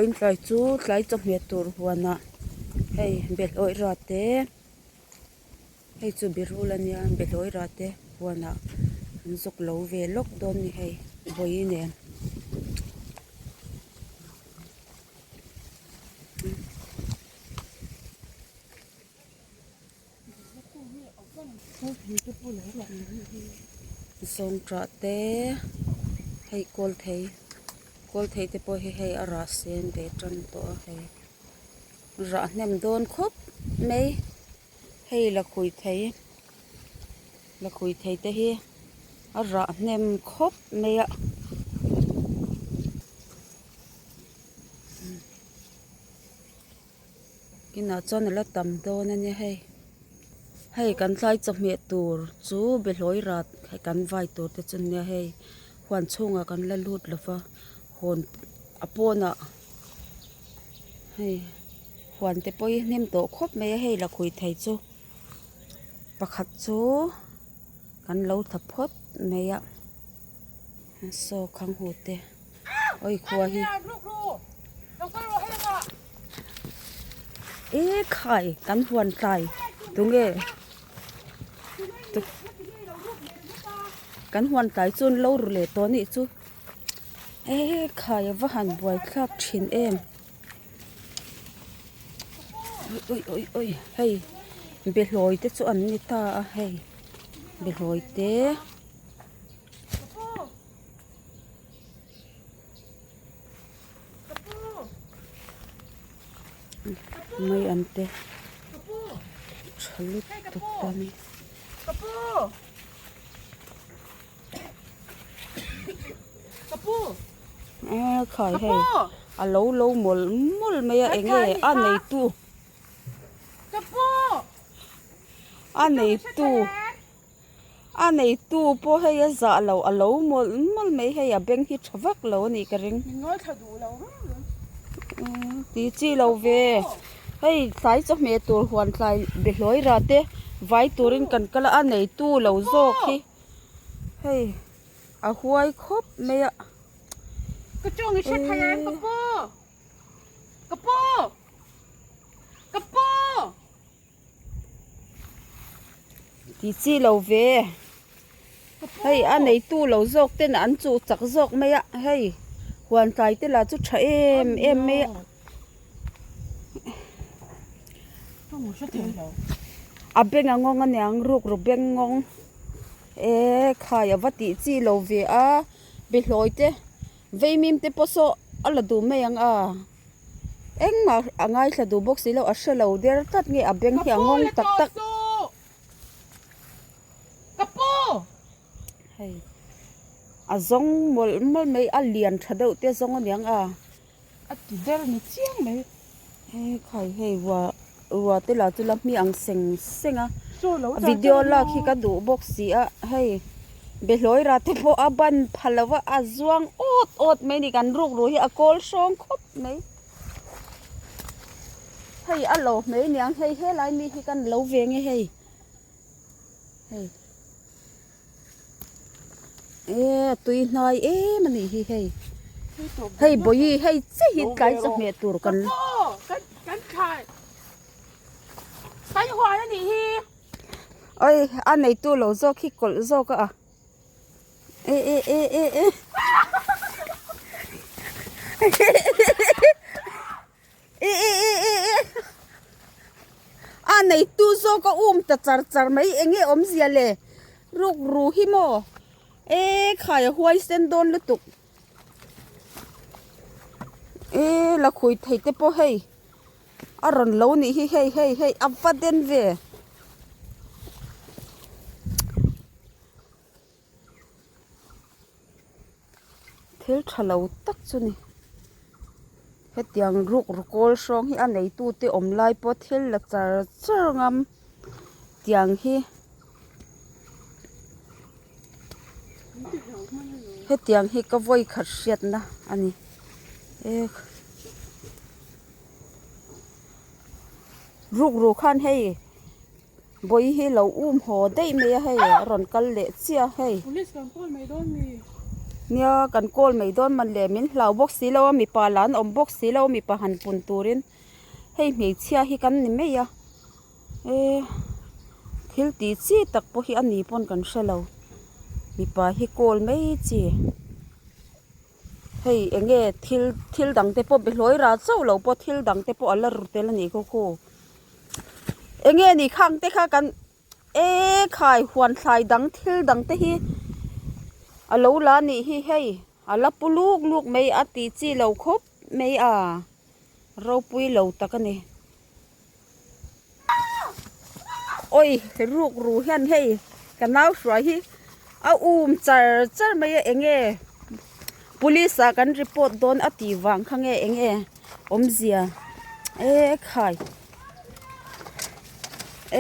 Vawiin tlai chu tlai chawhmeh tur huanah hei behlawi rah te hei chu berul a nia behlawi rah te huanah an zuk lo ve lawk dawn a ni hei vawiin nen. Zawngṭah te hei kawl thei kawl thei te pawh hi hei a rah sen ve tan tawh a hei rah hnem dawn khawp mai hei lakhuih thei lakhuih thei te hi a rah hnem khawp mai a. Inah chuan a la tam dawn a nia hei hei kan tlai chawhmeh tur chu behlawi rat kan vai tur te chu nia hei huan chhungah kan la lut lo va hawn a pawnah hei huan te pawh hi hnim tawh khawp mai a hei lakhuih thei chu pakhat chu kan lo tha phawt mai a saw khang hu te. Oi khua hi e khai kan huan tlai tunge kan huan tlai chu an lo ru leh tawh anih chu e khai a va han buai thlak thin em oi oi oi hei behlawi te chu an ni ta a hei behlawi te. Mai an te tha lutuk ta ni. A khai hei a lo lo mawlh mawlh mai a eng nge a neitu a neitu. A neitu pawh hei a zah loh a lo mawlh mawlh mai hei a beng hi tha vak lo a nih ka ring. Ti chi lo ve hei tlai chawhmeh tur huan tlai behlawi rah te vai turin kan kal a a neitu lo zawk hi hei a huai khawp mai a. Ti chi lo ve hei a neitu lo zawk ten an chuh chak zawk mai a hei huan tlai te lah chu tha em em mai a. A beng a ngawng aniang ruk ru beng ngawng e khai a va tih chi lo ve a behlawi te veimim te pawh saw a la duh mai ang a. Engmah a ngaithla duh bawk si lo, a hre lo der tlat nge a beng hi a ngawng tak tak. Hei a zawng mawlh mawlh mai a lian tha deuh te zawng aniang a. A ti der ni chiang mai. Hei khai hei rua rua te lah chu la hmi ang seng seng a. Video lak hi ka duh bawk si a hei behlawi rah te pawh a ban pha lo va a zuang awt awt mai a ni kan ruk ruh hi a kawl hrawng khawp mai hei a lo hmei niang hei helai mi hi kan lo ve nge hei hei e a tui hnai em a nih hi hei hei bawihi hei chiah hi tlai chawhmeh tur kan Kan huan a nih hi. Oi a neitu lo zawk hi kawlh zawk a e e e e e e e e e e a neitu zawk a um ta char char mai eng nge awmzia le ruk ru hi maw e khai a huai sen dawn lutuk e lakhuih thei te pawh hei. A rawn lo nih hi hei hei hei a va den ve. Thil tha lo tak chu ni. Hetiang ruk ru kawl hrawng hi a neitu te awm lai pawh thil la char char ngam tiang hi. Hetiang hi ka vawi khat hriatna a ni e. Ruk ruk khan hei bawi hi lo um haw daih mai a hei a rawn kal leh chiah a hei. Police kan call mai dawn mi. Nia kan call mai dawn man le min hlau bawk si lo a mipa lah an awm bawk si lo mipa han pun turin hei hmeichhia hi kan ni mai a e thil tih chi tak pawh hi a ni pawn kan hre lo mipa hi call mai chi hei eng nge thil thil dang te pawh behlawi rah chauh lo pawh thil dang te pawh a la ru tel a nih khaw khaw eng nge ni khang te kha kan. E khai huan thlai dang thil dang te hi a lo la nih hi hei a la pu luk luk mai a tih chi lo khawp mai a ropui lo tak a ni awi ruk ru hian hei ka nau hruai hi a um char char mai a eng nge police ah kan report dawn a tih vang kha nge eng nge awmzia e khai.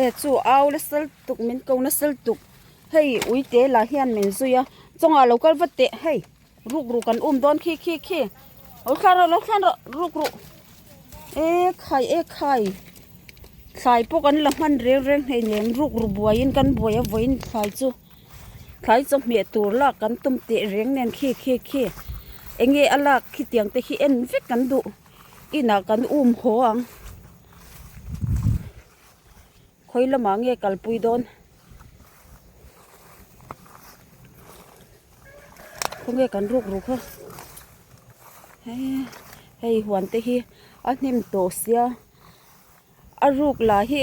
E chu au la sal tuk min ko na sal tuk hei uite lah hian min zui a chawngah lo kal vat teh hei ruk ruk an um dawn khi khi khi lo thlan rawh lo thlan rawh ruk ruk e khai e khai thlai pawh kan la hman reng reng hleinem ruk ru buaiin kan buai a vawiin thlai chu thlai chawhmeh tur lak kan tum teh reng nen khi khi khi eng nge a lak khitiang te khi en vek kan duh. Inah kan um haw ang. Khawi lamah nge kalpui dawn? Khawnge kan ruk ruk a? Hei huan te hi a hnim tawh sia a ruk lah hi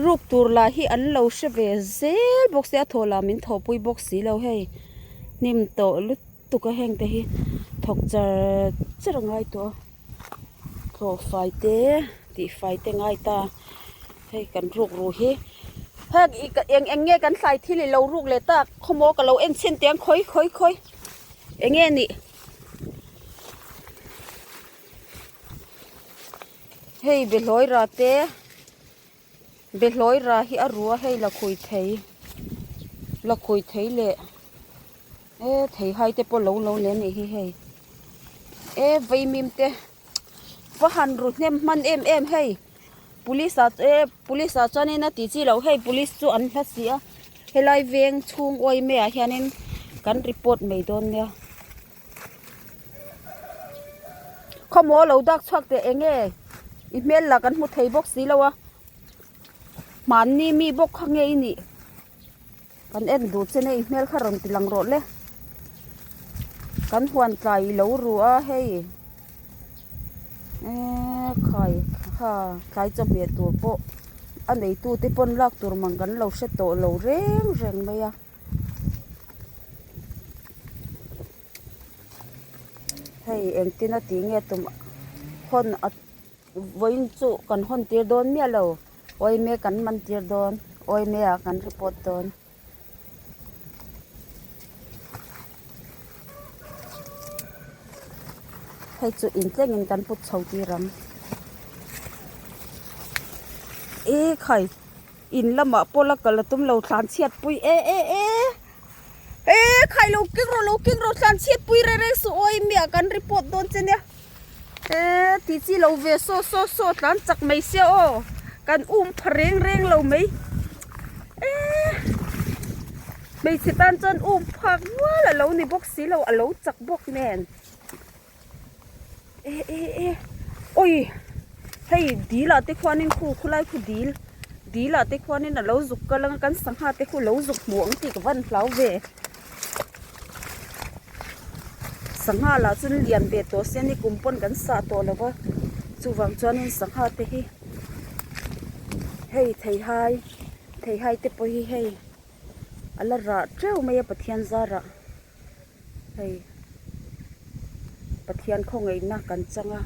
ruk tur lah hi an lo hre ve zel bawk sia a thaw lah min thawhpui bawk si lo hei hnim tawh lutuk a heng te hi thawk char char a ngai tawh a thlawh fai te tih fai te ngai ta hei kan ruk ru hi heng eng eng nge kan thlai thil i lo ruk leh tak khawmaw ka lo en chhin teh ang khawi khawi khawi eng nge nih. Hei behlawi rah te behlawi rah hi a ru a hei lakhui thei lakhui thei leh e theihai te pawh lo lo leh a nih hi hei e vaimim te va han ru hnem hman em em hei police ah e police ah chuanin a tih chi loh hei police chu an hla si a helai veng chhung awih maiah hianin kan report mai dawn nia. Khawmaw lo dak chhuak teh eng nge i hmel lah kan hmu thei bawk si lo a hmanni mi bawk kha nge i nih kan en duh che nia i hmel kha rawn ti lang rawh le kan huan tlai i lo ru a hei eee khai kha tlai chawhmeh tur pawh a neitu te pawn lak tur mang kan lo hre tawh lo reng reng mai a. Hei engtin a tih nge tum hawn a vawiin chu kan hawn tir dawn miah lo awime kan man tir dawn awime ah kan report dawn. Hei chu intlengin kan put chho tir ang e khai. In lamah pawh la kal a tum lo thlan chhiat pui e e e e khai lo keng rawh lo keng rawh thlan chhiat pui reng reng suh awi miah kan report dawn che nia e ti chi lo ve saw saw saw tlan chak mai sia aw kan um pha reng reng lo mai e hmeichhe tan chuan um phak rual a lo ni bawk si lo a lo chak bawk nen. E e e awi hei dil ah te khuanin khu khulai khu dil dil ah te khuanin a lo zuk kal ang a kan sangha te khu lo zuk hmuh ang tih ka van hlau ve sangha lah chuan lian ve tawh se ni kum pawn kan sah tawh lo va chuvang chuanin sangha te hi hei theihai theihai te pawh hi hei a la rah teuh mai a Pathian zarah. Hei Pathian khawngaihna kan chang a.